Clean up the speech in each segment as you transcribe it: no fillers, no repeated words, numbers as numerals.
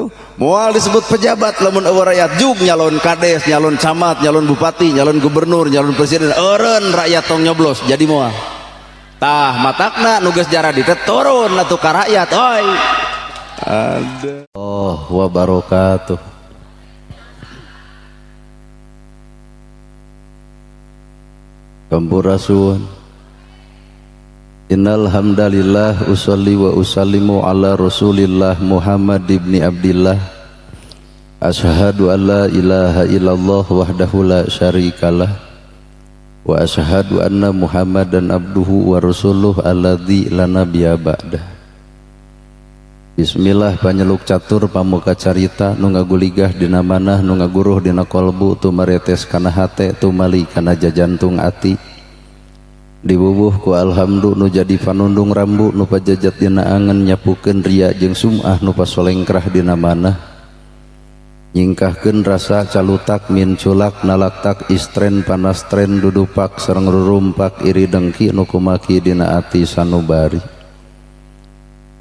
Tuh, moal disebut pejabat lamun eueuh rakyat. Jug nyalon kades, nyalon camat, nyalon bupati, nyalon gubernur, nyalon presiden, eureun rakyat tong nyoblos, jadi moal. Tah matakna nu geus jaradi teh turun atuh ka rakyat, oi. Ada. Oh, wa barakatuh. Sampurasun. Innal hamdalillah usolli wa usallimu ala Rasulillah Muhammad ibni Abdillah. Asyhadu an la ilaha illallah wahdahu la syarikalah wa asyhadu anna Muhammadan abduhu wa rasuluh alladzi la nabiyya ba'dah. Bismillah panyeluk catur pamuka carita nu ngaguligah dina manah nu ngaguruh dina kolbu tumaretes kana hate tumali kana jajantung ati. Dibubuh ku alhamdu nu jadi panundung rambu nu pajajat dina angen nyapukeun ria jeung sum'ah nu pasolengkrah dina manah nyingkahkeun rasa calutak minculak nalaktak istren panastren dudupak sareng rurumpak iri dengki nu kumaki dina ati sanubari.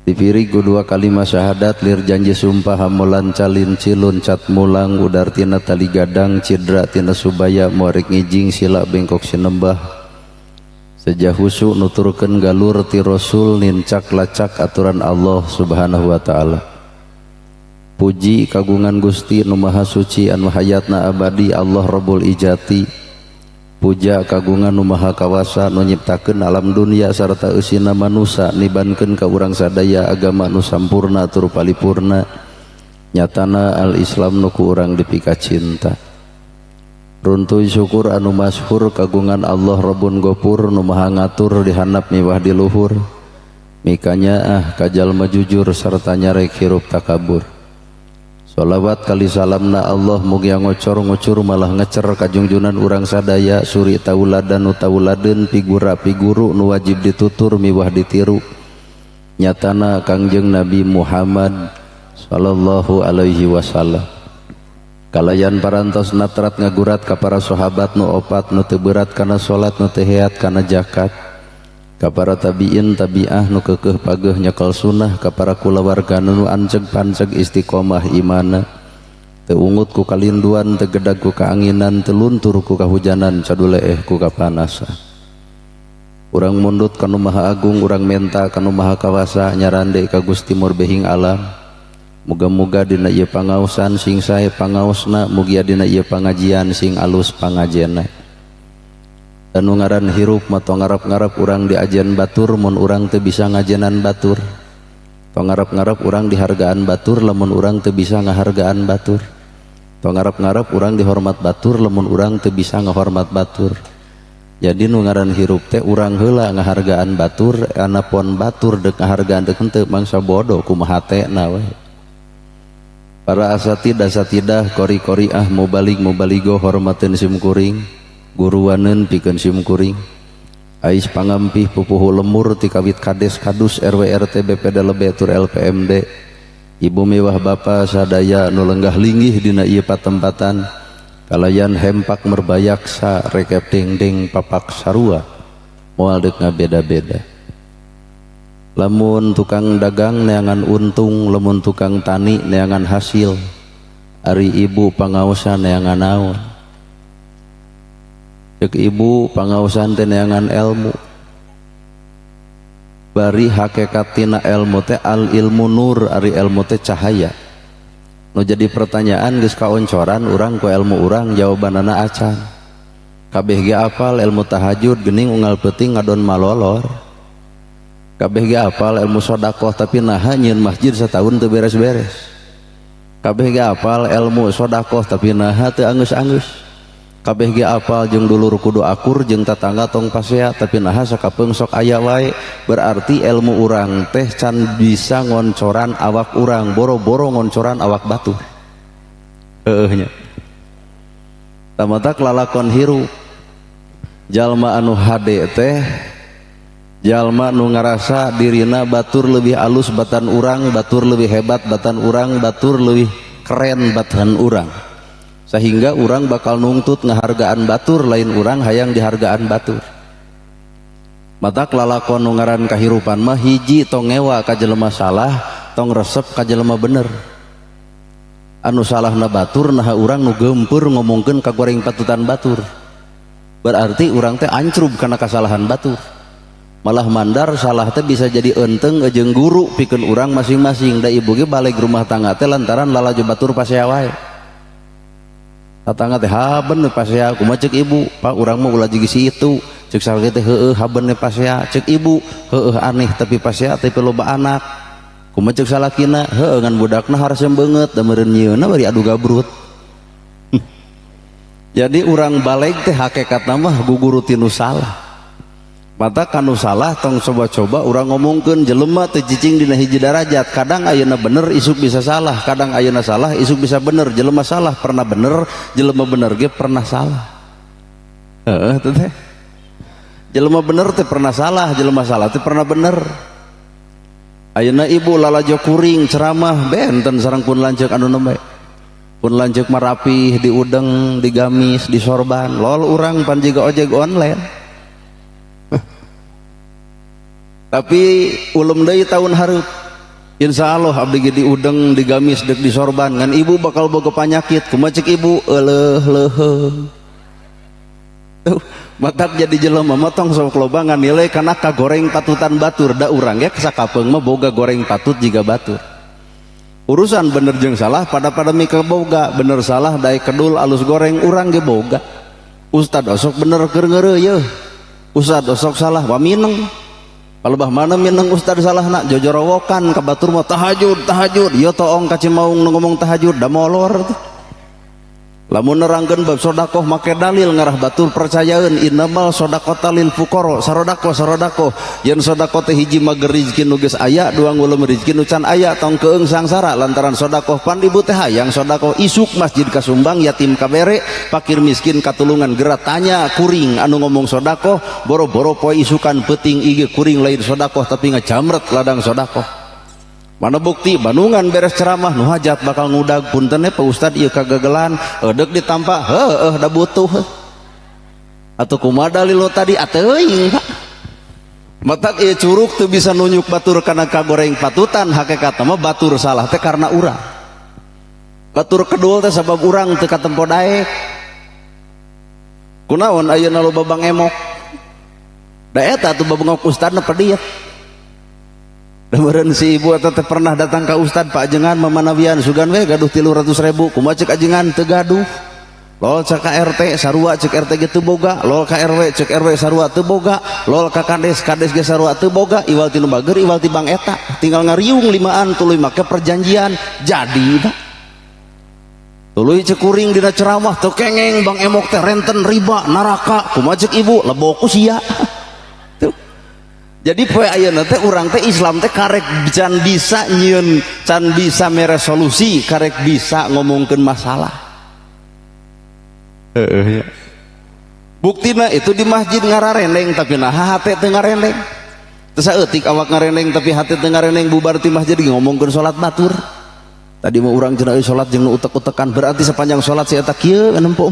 Dipirig ku dua kalimat syahadat lir janji sumpah hamulan calin cilun cat mulang udar tina tali gadang cidra tina subaya muarik ngijing sila bengkok sinembah sejahusu nuturkeun galur ti Rasul nincak lacak aturan Allah Subhanahu wa taala. Puji kagungan Gusti nu Maha Suci anu hayatna abadi Allah Rabbul Ijati. Puja kagungan nu Maha Kawasa nu nyiptakeun alam dunia sarta eusina manusa nibankeun ka urang sadaya agama nu sampurna tur palipurna nyatana al-Islam nu ku urang dipika cinta. Runtuy syukur anu masyhur kagungan Allah Rabbun Gopur nu maha ngatur dihandap miwah di luhur mikanya ah kajalma jujur sarta nyarek hirup takabur. Sholawat kali salamna Allah mugia ngocor ngucur malah ngecer kajungjunan urang sadaya suri tauladan nu tauladeun pigura piguru nu wajib ditutur miwah ditiru nyatana Kangjeng Nabi Muhammad sallallahu alaihi wasallam. Kalayan parantos natrat ngagurat ka para sahabat nu opat nu teu berat kana salat nu teu heat kana zakat ka para tabiin tabiah nu keukeuh pageuh nyekel sunnah ka para kulawarga nu anceg panceg istiqomah imana teu ungut ku kalinduan teu gedag ku kaanginan teu luntur ku kahujanan caduleeh ku kapanasan. Urang mundut ka nu Maha Agung urang menta ka nu Maha Kawasa nyarande ka Gusti Murbehing alam. Muga-muga dina ieu pangaosan sing sae pangaosna, mugia dina ieu pangajian sing alus pangajena. Anu ngaran hirup mah tong ngarep-ngarep urang diajen batur mun urang teu bisa ngajenan batur. Tong ngarep-ngarep urang dihargaan batur lamun urang teu bisa ngahargaan batur. Tong ngarep-ngarep urang dihormat batur lamun urang teu bisa ngahormat batur. Jadi nu ngaran hirup teh urang heula ngahargaan batur, anapon batur deuk ngahargaan deuk henteu mangsa bodoh kumaha hatena we. Para asatid asatidah kori-kori ah mubalik mubaligo hormateun sim kuring guruaneun pikeun sim kuring ais pangampih pupuhu lemur ti kawit kades kadus RW RT BPD lebe tur LPMD ibu mewah bapa sadaya nu lenggah linggih dina ieu patempatan kalayan hempak merbayaksa rekep dengdeng papak sarua moal deuk ngabeda-beda. Lamun tukang dagang neangan untung, lamun tukang tani neangan hasil, ari ibu pangaosan neangan naon? Cek ibu pangaosan teh neangan ilmu. Bari hakikat tina ilmu teh al ilmu nur, ari ilmu teh cahaya. Nu jadi pertanyaan geus kaoncoran urang ku ilmu urang jawabanana acan. Kabeh ge apal ilmu tahajud geuning unggal peuting ngadon malolor. Kabeh ge apal ilmu sodakoh tapi naha nyieun masjid satahun teu beres-beres. Kabeh ge apal ilmu sodakoh tapi naha teu anggeus-anggeus. Kabeh ge apal jeung dulur kudu akur jeung tatangga tong pasea tapi naha sakapeung sok aya wae. Berarti ilmu urang teh can bisa ngoncoran awak urang, boro-boro ngoncoran awak batur. Heueuh nya. Tamatak lalakon hirup jalma anu hade teh jalma nu ngarasa dirina batur lebih alus batan urang, batur lebih hebat batan urang, batur lebih keren batan urang, sehingga urang bakal nungtut ngahargaan batur lain urang hayang dihargaan batur. Matak lalakon nu ngaran kahirupan mah hiji tong ngewa ka jelema salah, tong resep ka jelema bener. Anu salahna batur, nah urang nu gempur ngomongkeun ka goreng patutan batur, berarti urang teh ancrub karena kesalahan batur. Malah mandar salah teh bisa jadi enteng jeung guru pikeun urang masing-masing. Da ibu ge balik rumah tangga teh lantaran lalajo batur pasea wae. Tatangga teh haben pasea. Kumaha cek ibu? "Pak, urang mah ulah jeung si itu." Cek salaki teh, "Heueuh, haben pasea." Cek ibu, "Heueuh, aneh, tapi pasea, tapi loba anak." Kumaha cek salakina? "Heueuh, ngan budakna harus beungeut." Da meureun nyieunna bari adu gabrut. Jadi urang balik teh hakikatna mah guguru tinu salah. Mata kanu salah tong coba-coba urang ngomongkeun. Jelema teu cicing dina hiji darajat. Kadang ayeuna bener, isuk bisa salah. Kadang ayeuna salah, isuk bisa bener. Jelema salah pernah bener, jelema bener ge pernah salah. Heeh teh, jelema bener teh pernah salah, jelema salah teh pernah bener. Ayeuna ibu lalajo kuring ceramah benten sareng pun lanceuk anu nembe. Pun lanceuk mah rapih, diudeng, digamis, disorban. Lol, urang pan jiga ojek online. Tapi ulum deui tahun hareup, insya Allah abdi ge diudeng, digamis, dek disorban, ngan ibu bakal boga panyakit. Kumaha cek ibu? "Euleuh leuheung." Tuh, matak jadi jelema mah tong sok loba nganilai kana kagoreng patutan batur. Da urang ge sakapeung mah boga goreng patut jiga batur. Urusan bener jeung salah pada pada mika boga bener salah, daek kedul alus goreng urang ge boga. Ustad osok bener keur ngeureuyeuh, ustad osok salah wa mineng. Palebah mana mineng ustad salah nak jojorowokan ka batur mah tahajud tahajud. Ieu toong ka Cimaung nu ngomong tahajud da molor tuh. Lamun nerangkeun bab sodakoh make dalil ngarah batur percayaeun, innamal sodaqota lil fuqara. Sarodakoh sarodakoh, yen sodakoh teh hiji mager rizki nu geus aya, dua ngulem rizki nu can aya. Tong keung sangsara lantaran sodakoh. Pan ibu teh hayang sodakoh, isuk masjid kasumbang, yatim kabere, fakir miskin katulungan. Geura tanya kuring anu ngomong sodakoh, boro-boro poe isukan, peuting ieu kuring lain sodakoh tapi ngajamret ladang sodakoh. Mana bukti? Bandungan beres ceramah nu hajat bakal ngudag, "Punten Pak Ustad, ieu kagagalan." Edek ditampa, "Heueuh, da butuh." Atau kumaha dalil lo tadi? Ateuing, Pak. Matak ieu curug teu bisa nunjuk batur kana kagoreng patutan. Hakikatna mah batur salah teh karena urang. Batur kedul teh sabab urang teu katempo daek. Kunaon ayeuna loba bang emok? Da eta atuh babengok ustadna pediet. Meureun si ibu eta teh pernah datang ka ustad, "Pak Ajengan, mamanawian sugan we gaduh 300.000." Kumaha cek ajengan? "Teu gaduh." Lol cek ka RT, sarua cek RT ge teu boga. Lol ka RW, cek RW sarua teu boga. Lol ka kades, kades ge sarua teu boga. Iwal ti nu bager, iwal ti bang eta, tinggal ngariung limaan, tuluy make perjanjian jadi, Pak. Tuluy cek kuring dina ceramah, "Teu kengeng bang emok teh, renten riba neraka." Kumaha cek ibu? "Lebok ku sia." Tuh. Jadi poe ayeuna teh urang teh Islam teh karek can bisa nyieun, can bisa mere solusi, karek bisa ngomongkeun masalah. Heeh ya. Buktina itu di masjid ngararendeng, tapi nah hate teu ngarendeng. Teu saeutik awak ngarendeng tapi hate teu ngarendeng. Bubar ti masjid ngomongkeun salat batur. Tadi mau urang cenah salat jeung nu utek-utekan, berarti sepanjang salat si eta kieu nempo.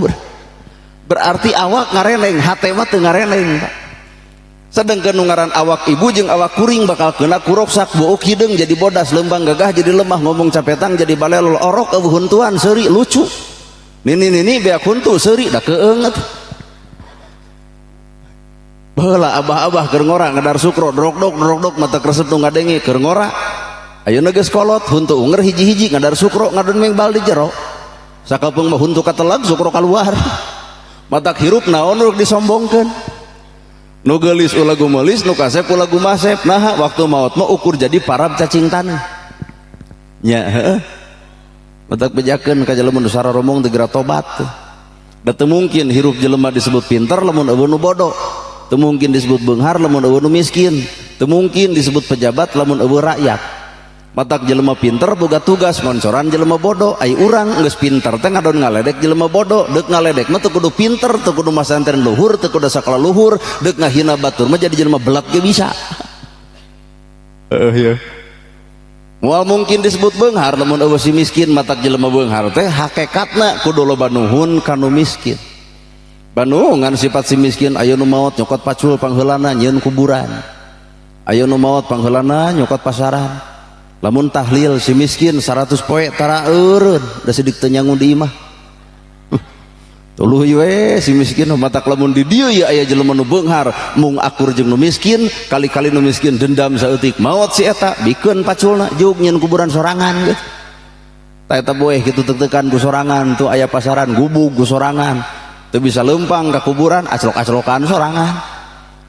Berarti awak ngarendeng, hate mah teu ngarendeng, Pak. Sedangkan nu ngaran awak ibu jeung awak kuring bakal kena kuroksak, buuk hideung jadi bodas, lembang gagah jadi lemah, ngomong capetang jadi balelol, orok eueuh huntuan seuri lucu. Nini nini beak huntu seuri da keungeut. Baheula abah-abah keur ngora ngadar sukro drok dok drok dok, mata kresep nu ngadenge keur ngora. Ayeuna geus kolot, huntu unger hiji-hiji, ngadar sukro ngadon mengbal di jero. Sakapeung mah huntu kateleg, sukro kaluar. Matak hirup naon nu disombongkeun? Nu geulis ulah gumelis, nu kasep ulah gumasep. Nah, waktu maut mah ukur jadi parab cacing tanah nya. Heeh, matak bejakeun ka jelema nu sararomong teu geura tobat. Da teu mungkin hirup jelema disebut pinter lamun euweuh nu bodoh, teu mungkin disebut beunghar lamun euweuh nu miskin, teu mungkin disebut pejabat lamun euweuh rakyat. Matak jelema pinter boga tugas moncoran jelema bodoh. Ai urang geus pinter teh ngadon ngaledek jelema bodoh. Deuk ngaledek mah teu kudu pinter, teu kudu masantren luhur, teu kudu sakola luhur. Deuk ngahina batur mah jadi jelema belat ge bisa. Heeh ya. Moal mungkin disebut beunghar lamun euweuh si miskin. Matak jelema beunghar teh hakikatna kudu loba nuhun kanu miskin. Bandungan sifat si miskin, aya nu maot nyokot pacul pangheulana nyieun kuburan, aya nu maot pangheulana nyokot pasaran. Lamun tahlil si miskin 100 poe tara eureun, da sidik teu nyangu di imah. Tuluy we si miskin. Matak lamun di dieu ya aya jelema nu beunghar mung akur jeung nu miskin, kali-kali nu miskin dendam saeutik, maot si eta, bikeun paculna, juk nyieun kuburan sorangan gitu. Tah, eta boeh kitu tek-tekan ku sorangan tuh, aya pasaran gubug ku sorangan, teu bisa leumpang ka kuburan, aclok-aclokan sorangan.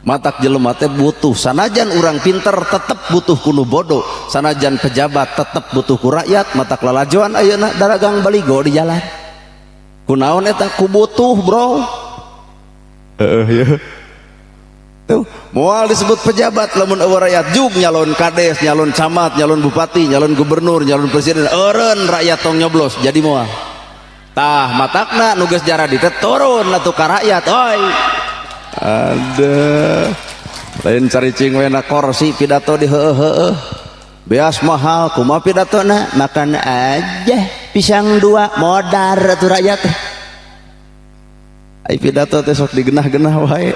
Matak jelema teh butuh, sanajan urang pinter tetep butuh ku nu bodoh, sanajan pejabat tetep butuh ku rakyat. Matak lalajoan ayeuna daragang baligo di jalan, kunaon eta? Ku butuh, bro. Heeh ya tuh, moal disebut pejabat lamun euweuh rakyat. Jug nyalon kades, nyalon camat, nyalon bupati, nyalon gubernur, nyalon presiden, eureun rakyat tong nyoblos, jadi moal. Tah, matakna nu geus jaradi teh turun atuh ka rakyat. Oi, ada lain caricing we na korsi, pidato di heueuh heueuh, beas mahal, kumaha pidatona? Makan aja pisang dua, modar atuh rakyat. Ai pidato teh sok digenah-genah wae.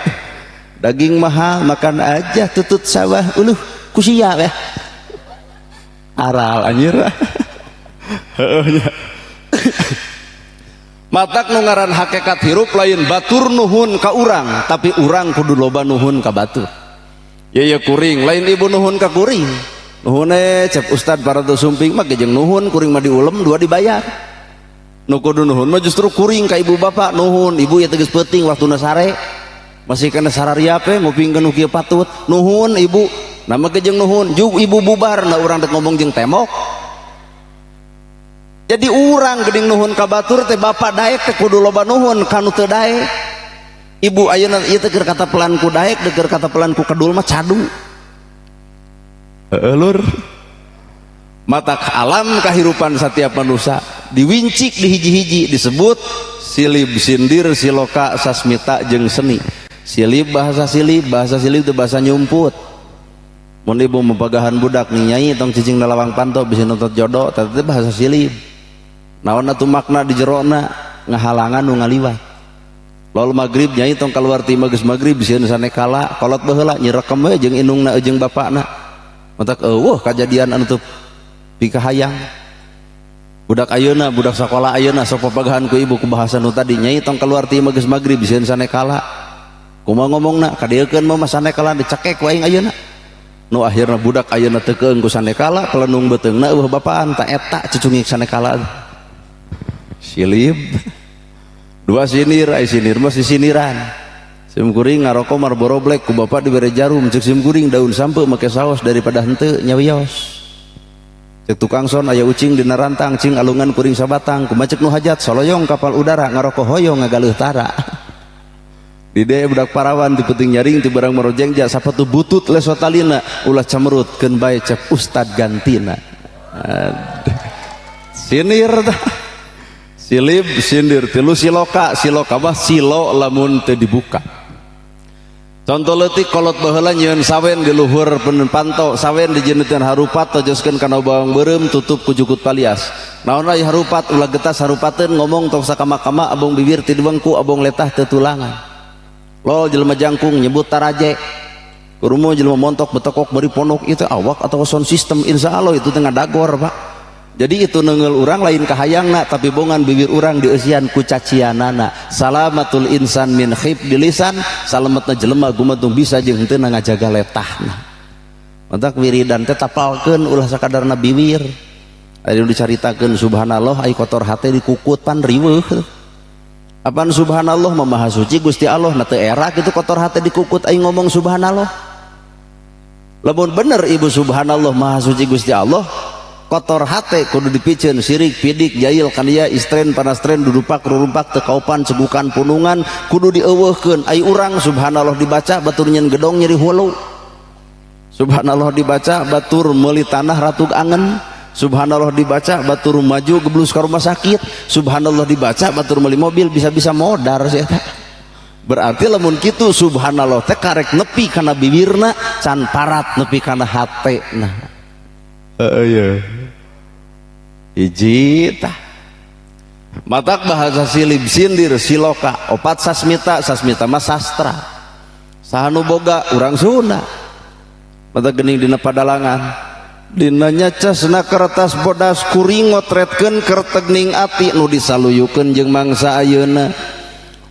Daging mahal, makan aja tutut sawah, uluh kusia ya aral anjir. Heueuh nya. Matak nu ngaran hakikat hirup lain batur nuhun ka urang, tapi urang kudu loba nuhun ka batur. Ya ya, kuring lain ibu nuhun ka kuring. Nuhun eh, cep ustad Paratu Sumping mah jeung nuhun kuring mah diulem dua dibayar. Nu kudu nuhun mah justru kuring ka ibu bapak. Nuhun ibu ya, tegas peuting waktuna sare masih kena sarariap we ngupingkeun nu kieu patut. Nuhun ibu nama ge jeung nuhun. Jug ibu bubar na urang dek ngomong jeung tembok. Jadi urang geuning nuhun ka batur teh, bapak daek teh kudu loba nuhun ka nu teu daek. Ibu ayeuna ieu teh keur katapelan ku daek, keur katapelan ku kedul mah cadu. Heeh lur. Matak alam kahirupan setiap manusia diwincik di hiji-hiji disebut silib, sindir, siloka, sasmita jeung seni. Silib, bahasa silib, bahasa silib itu bahasa nyumput. Mun ibu mempagahan budak nih, "Nyai, tong cicing na lawang panto, bisa nonton jodoh," tapi bahasa silib naon atuh makna di jerona? Ngahalangan nu ngaliwat. Lalu maghrib, "Nyai, tong keluar ti geus maghrib, sieun sanekala." Kolot baheula nyirekem we jeung indungna jeung bapakna. Matak euweuh kajadian anu teu pikahayang. Budak ayeuna, budak sakola ayeuna sok papagahan ku ibu ku bahasa nu tadi, "Nyai, tong keluar ti geus maghrib, sieun sanekala." Kumaha ngomongna? "Kadieukeun mah sanekala dicekek ku aing ayeuna." Nu akhirna budak ayeuna teu keung ku sanekala, kelenung beuteungna euweuh bapaan. Ta eta cucungik sanekala. Silib dua, sinir. Ai sinir mah sisiniran. Sim kuring ngaroko Marlboro Black, ku bapak dibere jarum. Cek sim kuring, daun sampe make saos daripada henteu nyawios. Cek tukang son, aya ucing dina rantang, cing alungan kuring sabatang. Kumaha cek nu hajat? Soloyong kapal udara, ngaroko hoyong ngagaleuh tara. Di de budak parawan di penting nyaring ti barang marojeng ja, sapatu butut leso talina, ulah camerut keun bae cek ustad gantina. Sinir tah. Silib, sindir, tilu siloka. Siloka mah silo lamun teu dibuka. Contoh leutik, kolot baheula nyieun sawen di luhur panto, sawen dijeuneutan harupat, tojoskeun kana bawang beureum, tutup ku jukut palias. Naon aya harupat? Ulah getas harupateun, ngomong tong sakama-kama, abong bibir ti dibengku, abong letah teu tulangan. Lol jelema jangkung nyebut taraje. Kurumu jelema montok betokok beri pondok itu awak atau sound system, insya Allah itu tengah dagor, Pak. Jadi itu nenggel urang lain kahayangna, tapi bongan bibir urang dieusian ku cacianana. Salamatul insan min hifdzil lisan, salametna jelema gumantung bisa jeung henteu ngajaga letahna. Matak wiridan teh tapalkeun, ulah sakadarna biwir. Aya nu dicaritakeun subhanallah, ai kotor hate dikukut pan riweuh. Apaan subhanallah mah maha suci Gusti Allah, na teu era kitu kotor hate dikukut ai ngomong subhanallah. Lamun bener ibu subhanallah maha suci Gusti Allah, kotor hate kudu dipiceun sirik, pidik, jail, kania, istren, panastren, dudupak, rurumpak, teu kaopan, cegukan, punungan kudu dieuweuhkeun. Ai urang subhanallah dibaca batur nyen gedong nyeri hulu, subhanallah dibaca batur meuli tanah ratug angen, subhanallah dibaca batur maju geblus ka rumah sakit, subhanallah dibaca batur meuli mobil bisa-bisa modar sih eta. Berarti lamun kitu subhanallah teh karek nepi kana bibirna, can parat nepi kana hatena. Heeh ya. Hiji tah. Matak bahasa silib, sindir, siloka. Opat, sasmita. Sasmita mah sastra. Saha nu boga? Urang Sunda. Matak geuning dina padalangan. Dina nyacasna kertas bodas kuring ngotretkeun kertegning ati nu disaluyukeun jeung mangsa ayeuna,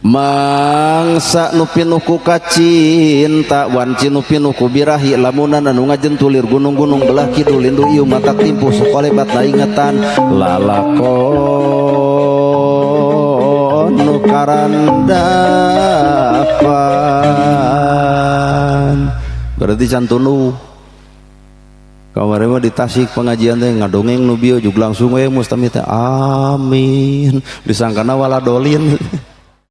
mangsa nu pinuh ku kacinta, wanci nu pinuh ku birahi, lamunan anu ngajentulir gunung-gunung belah kidul lindu ieu mata timpuh sakolebat ingetan lalakon nu karandapan. Berarti can tunduh. Kemarin mah di Tasik pengajian teh ngadongeng nu bieu juga langsung we mustami teh amin, disangkana waladolin.